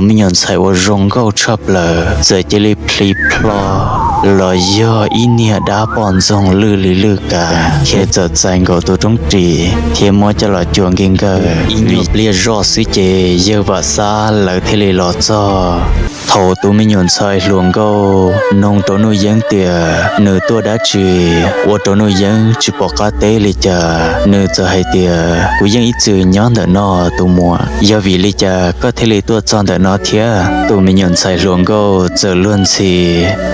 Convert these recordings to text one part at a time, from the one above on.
me nyuam ntxhais uas zoo nkauj tshaj plaws txawm cia li plhis plho los yog ib niag dab poj ntxoog lwj li lwj kav thiab txawm txais nkaus tus roob ris thiab muab coj los cuam nkig nkawm. Ib nyuag pliag zoj xwb ces yawg Vam Xab lawv thiaj li los txog. Thaum tus me nyuam ntxhais hluas nkauj nug rau Nuj Yeeb tias nws tuaj dab tsi, ua rau Nuj Yeeb tsis pom qab teb li cas, nws txawm hais tias, Kuv yeej ib txwm nyob ntawm no tus muam, yog vim li cas koj thiaj li tuaj txog ntawm no thiab? Tus me nyuam ntxhais hluas nkauj txawm luag ntxhi,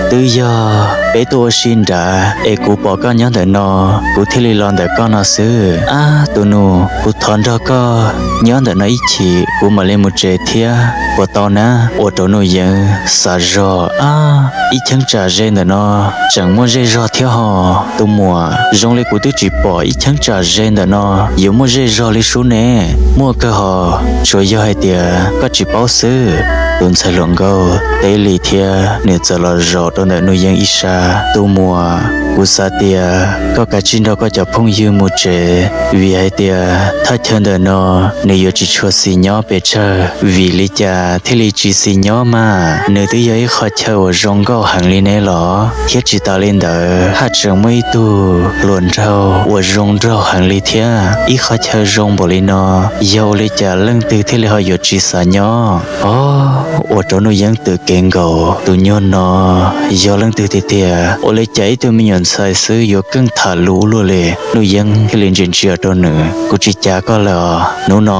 Twb yog peb tuaj ua si nrad es kuv pom koj nyob ntawm no, kuv thiaj li los ntawm koj no xwb. Ab tus nus, kuv thov nrog koj nyob ntawm no ib chim kuv mam li mus tsev thiab puas tau na? Ua rau Nuj Yeeb xav zog, Ab, ib cheeb tsam ze ntawm no tseem muaj zej zog thiab hos tus muam, zoo li kuv twb tsis pom ib cheeb tsam ze ntawm no yuav muaj zej zog li sub ne. Muaj kawg hos, tsuas yog hais tias koj tsis paub xwb. Tus ntxhais hluas nkauj teb li thiab nws txawm los zaum rau ntawm Nuj Yeeb ib sab. Tus muam, kuv xav tias koj kav tsij nrog koj cov phooj ywg mus tsev, vim hais tias thaj chaw ntawm no nws yuav tsis tshua xis nyob pes tsawg. Vim li cas thiaj li tsis xis nyob mas? Nws twb yog ib qhov chaw uas zoo nkauj heev li ne los, thiab tsis tas li ntawd haj tseem muaj ib tug hluas nraug uas zoo nraug heev li thiab. Ib qhov chaw zoo npaum li no, yog ua li cas leej twg thiaj li ho yuav tsis xav nyob? Os, ua rau Nuj Yeeb twm kev nkaus, tus nyuag no yog leej twg tiag tiag? Ua li cas ib tug me nyuam ntxhais xwb yuav keej tham lus ua luaj li? Nuj Yeeb thiaj li ntsia ntsia rau nws, Kuv tsis cav koj lawm os. Hnub no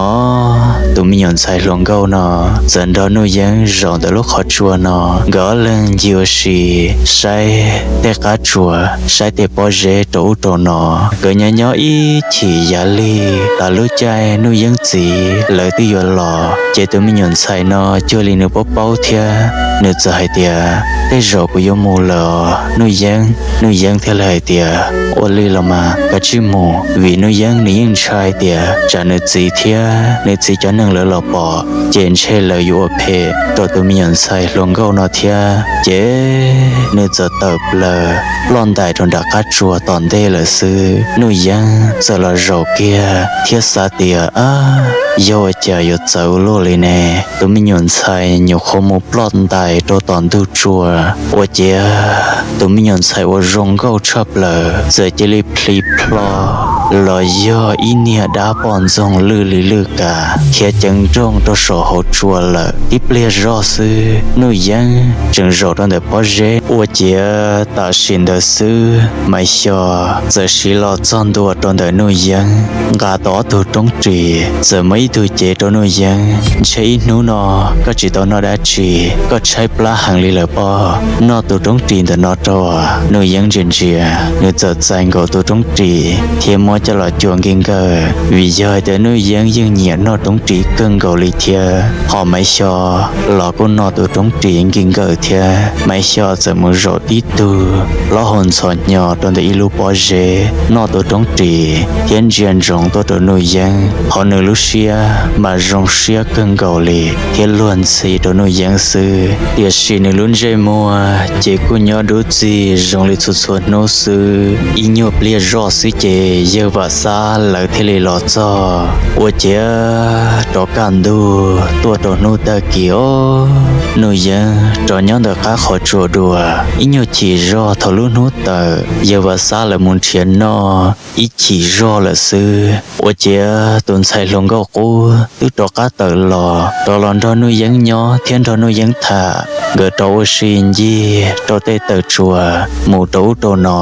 tus me nyuam ntxhais hluas nkauj no txawm nrog Nuj Yeeb zaum ntawm lub qhov tsua no, nkawd ob leeg ncig ua si saib tej qab tsuas, saib tej pob zeb rau ub rau no. Nkawd nyob nyob ib chim yav lig tas lub caij Nuj Yeeb txiv lawv twb yuav los, ces tus me nyuam ntxhais no cuag li nws paub paub thiab, nws txawm hais tias, Tej zaum kuv yuav mus lawm os Nuj Yeeb. Nuj Yeeb thiaj li hais tias, Ua li los mas kav tsij mus. Vim Nuj Yeeb nws yeej ntshai tias tsam nws txiv thiab nws txiv cov neeg lawv los pom ces ntshe lawv yuav ua phem rau tus me nyuam ntxhais hluas nkauj no thiab. Ces nws txawm tawm plaws ploj ntais rau nram qab tsua tom ntej lawm xwb. Nuj Yeeb txawm los zaum kiag thiab xav tias, Ab, yog ua cas yuav txawv ua luaj li ne? Tus me nyuam ntxhais nyuam qhuav mus ploj ntais rau tom ntug tsua, ua ciav tus me nyuam ntxhais uas zoo nkauj tshaj plaws txawm cia li plhis plho los yog ib niag dab poj ntxoog lwj li lwj kav khiav ceev nrooj rau saum hauv tsua lawm. Tib pliag zoj xwb Nuj Yeeb tseem zaum rau ntawm pob zeb, ua ciav tam sim ntawd xwb Maiv Xyo txawm siv los txog ntua rau ntawm Nuj Yeeb, nqa tau ob tug roob ris, txawm muab ib tug cev rau Nuj Yeeb, Ntshe ib hnub no koj tsis tau noj dab tsi, koj tshaib plab heev li lawm pob. Noj tus roob ris ntawm no rau. Nuj Yeeb ntsia ntsia, nws txawm txais nkaus tus roob ris thiab muab coj los cuam nkig nkawm, vim yog hais tias Nuj Yeeb yeej nyiam noj roob ris kawg nkaus li thiab. Hos Maiv Xyo los kuj noj tus roob ris nkig nkawm thiab. Maiv Xyo txawm mus zaum tib tug plaub hau ntxhov hnyo rau ntawm ib lub pob zeb, noj tus roob ris thiab ntsia ntsoov tuaj rau Nuj Yeeb, hos nws lub siab mas zoo siab kawg nkaus li thiab luag ntxhi rau Nuj Yeeb xwb. Tiam sis nws lub ntsej muag ces kuj nyob dub txig zoo li txhua txhua hnub xwb. Ib nyuag pliag zoj xwb ces yawg Vam Xab lawv thiaj li los txog, ua ciav rov kaj ntug tuaj rau hnub tag kis os, Nuj Yeeb rov nyob ntawm qab qhov tsua dua. Ib nyuag chim zog thaum lub hnub tawm, yawg Vam Xab lawv mus nrhiav noj ib chim zog lawm xwb, ua ciav tus ntxhais hluas nkauj qub twb rov qab tawm los, rov los nrog Nuj Yeeb nyob thiab nrog Nuj Yeeb tham. Nkawd rov ua si ncig rau tej tawm tsua, mus rau ub rau no.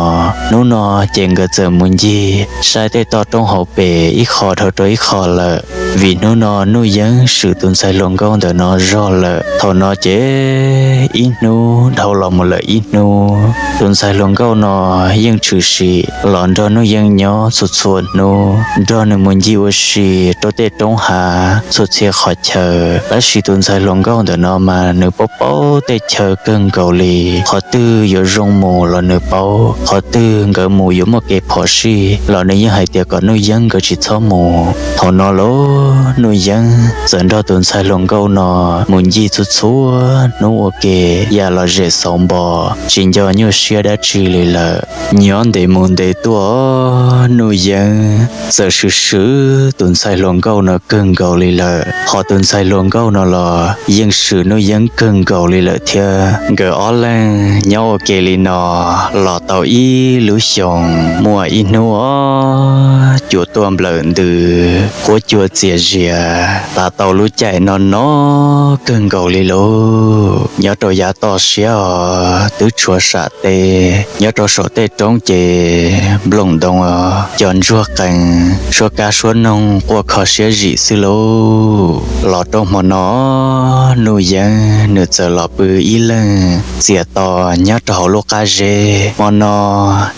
Hnub no ces nkawd txawm mus ncig saib tej toj roob hauv pes ib qho dhau rau ib qho lawm, vim hnub no Nuj Yeeb swm tus ntxhais hluas nkauj ntawm no zog lawm. Thaum no ces ib hnub dhau los mus lawm ib hnub, tus ntxhais hluas nkauj no yeej tshwm sim los nrog Nuj Yeeb nyob txhua txhua hnub, nrog nws mus ncig ua si rau tej roob hav txhua txhia qhov chaw. Tab sis tus ntxhais hluas nkauj ntawm no mas nws paub paub tej chaw kawg nkaus li, qhov twg yuav zoo mus los nws paub, qhov twg nkawd mus yuav muaj kev phom sij los nws yeej hais tias kom Nuj Yeeb nkawd tsis txhob mus. Thaum no lauj, Nuj Yeeb txawm nrog tus ntxhais hluas nkauj no mus ncig txhua txhua hnub ua ke, yam los zem xauv npo, tsis nco nyuaj siab dab tsi li lawm. Nyob ntev mus ntev tuaj, Nuj Yeeb txawm swm swm tus ntxhais hluas nkauj no kawg nkaus li lawm, hos tus ntxhais hluas nkauj no los yeej swm Nuj Yeeb kawg nkaus li lawm thiab. Nkawd ob leeg nyob ua ke li no los tau ib lub xyoos. Muaj ib hnub os, cua tuaj nplawm ntws, huab cua txias zias, tas tau lub caij no no kawg nkaus li lauj. Nyob rau yav toj siab os, twb tshuav sam tes, nyob rau saum tej roob ces nplooj ntoo os, cov ntsuag qees, suab kab suab noog quaj kho siab zim xwb lauj. Los rau hmo no, Nuj Yeeb nws txawm los pw ib leeg txias to nyob rau hauv lub qab zeb. Hmo no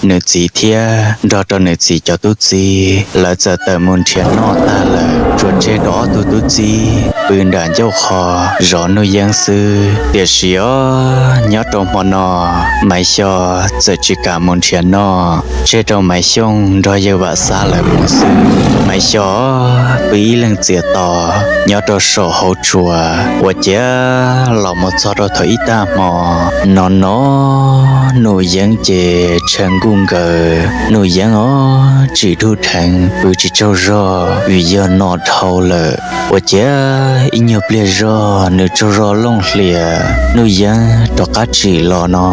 nws txiv thiab nrog rau nws txiv cov tub txib lawv txawm tawm mus nrhiav noj tag lawm, tsuas tseg rau ob tug tub txib pw nram ncauj qhov zov Nuj Yeeb xwb. Tiam sis os, nyob rau hmo no Maiv Xyo txawm tsis kam mus nrhiav noj, tseg rau Maiv Xyooj nrog yawg Vam Xab lawv mus xwb. Maiv Xyo pw ib leeg txias to nyob rau saum hauv tsua. Ua ciav los mus txog rau thaum ib tag hmo, no no Nuj Yeeb ces tshav nkuj nkaws. Nuj Yeeb os, tsim dub dheev, pw tsis tsaug zog vim yog noj dhau lawm. Ua ciav ib nyuag pliag zog nws tsaug zog looj hlias, Nuj Yeeb rov qab tsim los no,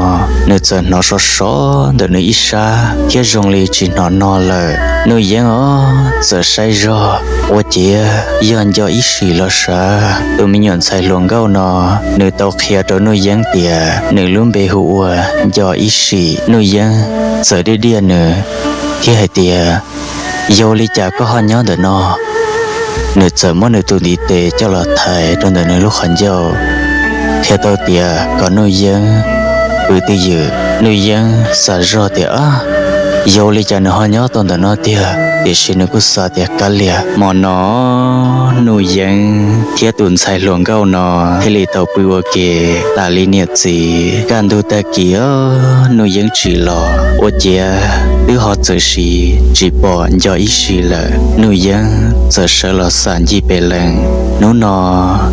nws txawm hnov sov sov ntawm nws ib sab thiab zoo li tsis hnov no lawm. Nuj Yeeb os, txawm saib zog, ua ciav yog Nco Ib Sim los sav. Tus me nyuam ntxhais hluas nkauj no, nws tau qhia rau Nuj Yeeb tias nws lub npe hu ua Nco Ib Sim. Nuj Yeeb txawm diaj diaj nws thiab hais tias, Yog li cas koj ho nyob ntawm no? Nws txawm muab nws tus ntiv tes coj los thaiv rau ntawm nws lub qhov ncauj, qhia tau tias kom Nuj Yeeb pw twj ywm. Nuj Yeeb xav zog tias, Ab, yog li cas nws ho nyob tau ntawm no tiag? Tiam sis nws kuj xav tias kav liam. Hmo no Nuj Yeeb thiab tus ntxhais hluas nkauj no thiaj li tau pw ua ke tas li niam txiv. Kaj ntug tag kis os, Nuj Yeeb tsim los ua ciav twb ho txawm sim tsis pom Nco Ib Sim lawm. Nuj Yeeb txawm sawv los xam ncig pem lees. Hnub no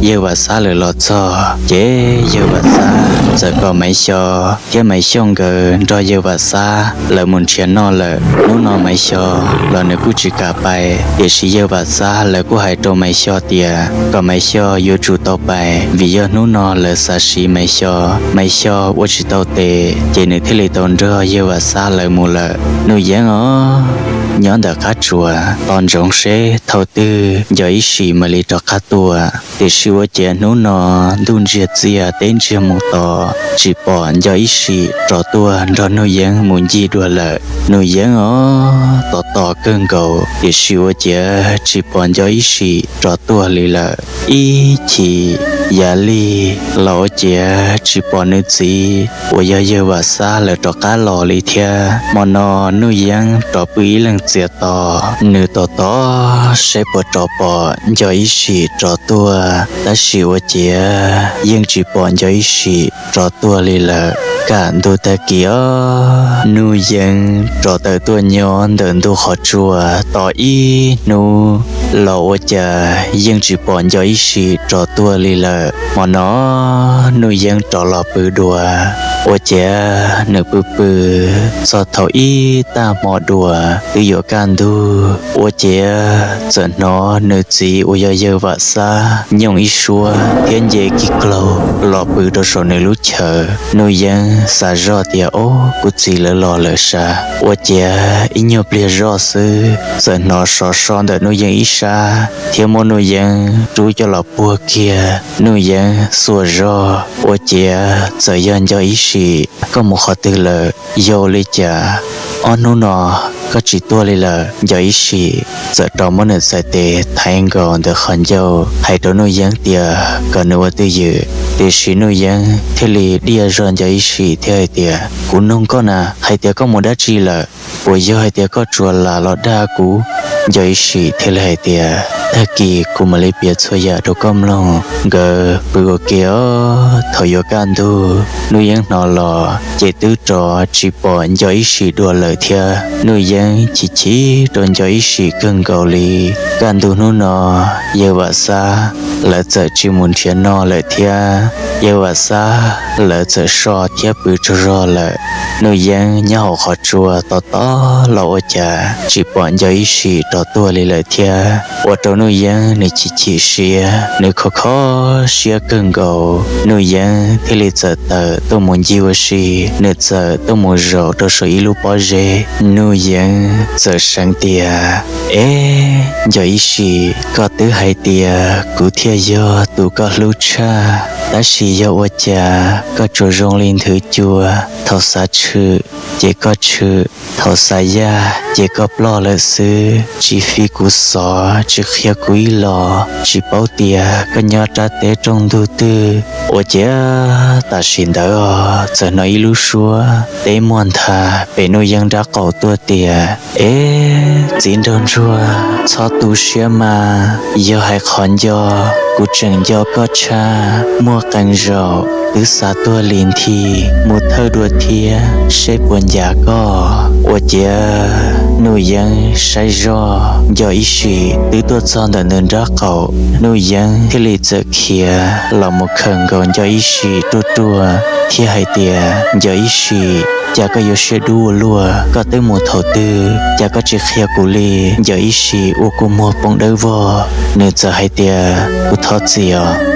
yawg Vam Xab lawv los txog ces yawg Vam Xab txawm kom Maiv Xyo thiab Maiv Xyooj nkawd nrog yawg Vam Xab lawv mus nrhiav noj lawm. Hnub no Maiv Xyo los nws kuj tsis kam pais, tiam sis yawg Vam Xab lawv kuj hais rau Maiv Xyo tias kom Maiv Xyo yuav tsum tau pais vim yog hnub no lawv xav siv Maiv Xyo. Maiv Xyo ua tsis tau tes ces nws thiaj li tau nrog yawg Vam Xab lawv mus lawm. Nuj Yeeb os, nyob ntawm qab tsuas tos ntsoov seb thaum twg Nco Ib Sim mam li rov qab tuaj. Tiam sis ua ciav hnub no ntuj ntsiag txiaj teb ntsiag mus to, tsis pom Nco Ib Sim rov tuaj nrog Nuj Yeeb mus ncig dua lawm. Nuj Yeeb os, tos tos kawg nkaus, tiam sis ua ciav tsis pom Nco Ib Sim rov tuaj li lawm. Ib chim yav lig los ua ciav tsis pom nws txiv uas yog yawg Vam Xab lawv rov qab los li thiab. Hmo no Nuj Yeeb rov pw ib leeg txias to, nws tos tos seb puas rov pom Nco Ib Sim rov tuaj, tab sis ua ciav yeej tsis pom Nco Ib Sim rov tuaj li lawm. Kaj ntug tag kis os, Nuj Yeeb rov tawm tuaj nyob ntawm ntug qhov tsua tos ib hnub los ua cas yeej tsis pom Nco Ib Sim rov tuaj li lawm. Hmo no Nuj Yeeb rov los pw dua, ua ciav nws pw pw txog thaum ib tag hmo dua twb yuav kaj ntug, ua ciav txawm hnov nws txiv uas yog yawg Vam Xab nyooj ib suab thiab nce kiag klaug los pw rau saum nws lub chaw. Nuj Yeeb xav zoj tias, Ob, kuv txiv lawv los lawm sav. Ua ciav ib nyuag pliag zoj xwb txawm hnov sov so ntawm Nuj Yeeb ib sab thiab muab Nuj Yeeb rub coj los puag kiag. Nuj Yeeb xuas zog, ua ciav txawm yog Nco Ib Sim. Koj mus qhov twg lawm? Yog li cas ob hnub no koj tsis tuaj li lawm? Nco Ib Sim txawm rov muab nws txhais tes thaiv nkaus ntawm qhov ncauj hais rau Nuj Yeeb tias kom nws ua twj ywm. Tiam sis Nuj Yeeb thiaj li diaj zog Nco Ib Sim thiab hais tias, Kuv nug koj na, hais tias koj mus dab tsi lawm? puas yog hais tias koj tsuas lam los dag kuv? Nco Ib Sim thiaj li hais tias, tag kis kuv mam li piav txhua yam rau koj mloog. Nkawd pw ua ke os, thaum yuav kaj ntug Nuj Yeeb hnov los ces twb rov tsis pom Nco Ib Sim dua lawm thiab. Nuj Yeeb chim chim rau Nco Ib Sim kawg nkaus li. Kaj ntug hnub no yawg Vam Xab lawv txawm tsis mus nrhiav noj lawm thiab, yawg Vam Xab lawv txawm so thiab pw tsaug zog lawm. Nuj Yeeb nyob hauv qhov tsua tos tos los ua cas tsis pom Nco Ib Sim rov tuaj li lawm thiab, ua rau Nuj Yeeb nws chim chim siab, nws kho kho siab kawg nkaus. Nuj Yeeb thiaj li txawm tawm tuaj mus ncig ua si, nws txawm tuaj mus zaum rau saum ib lub pob zeb. Nuj Yeeb txawm seev tias, Eb, Nco Ib Sim, koj twb hais tias kuv thiaj yog tus koj hlub tshaj, tab sis yog ua cas koj tsuas zoo li nthwv cua, thaum xav tshwm ces koj tshwm, thaum xav yaj ces koj ploj lawm xwb. Tsis fi kuv xov, tsis qhia kuv ib los, tsis paub tias koj nyob rab teb rooj ntug twg. Ua ciav tam sim ntawd txawm hnov ib lub suab teb muag nthav pem Nuj Yeeb nrab qaum tuaj tias, Eb, txiv nraug ntsuag, txhob tu siab mas, yog hais qhov nco, kuv tseem nco koj tshaj. Muaj qee zaum twb xav tuag li nthi mus thawj dua thiab seb puas ncav koj. Ua ciav Nuj Yeeb saib zoj Nco Ib Sim twb tuaj txog ntawm nws nrab qaum, Nuj Yeeb thiaj li txawm khiav los mus khawm nkaus Nco Ib Sim ruaj ruaj thiab hais tias, Nco Ib Sim, cas koj yuav siab dub ua luaj? Koj twb mus thaum twg cas koj tsis qhia kuv li? Nco Ib Sim ua kua muag poob dawb vog, nws txawm hais tias, Kuv thov txim os.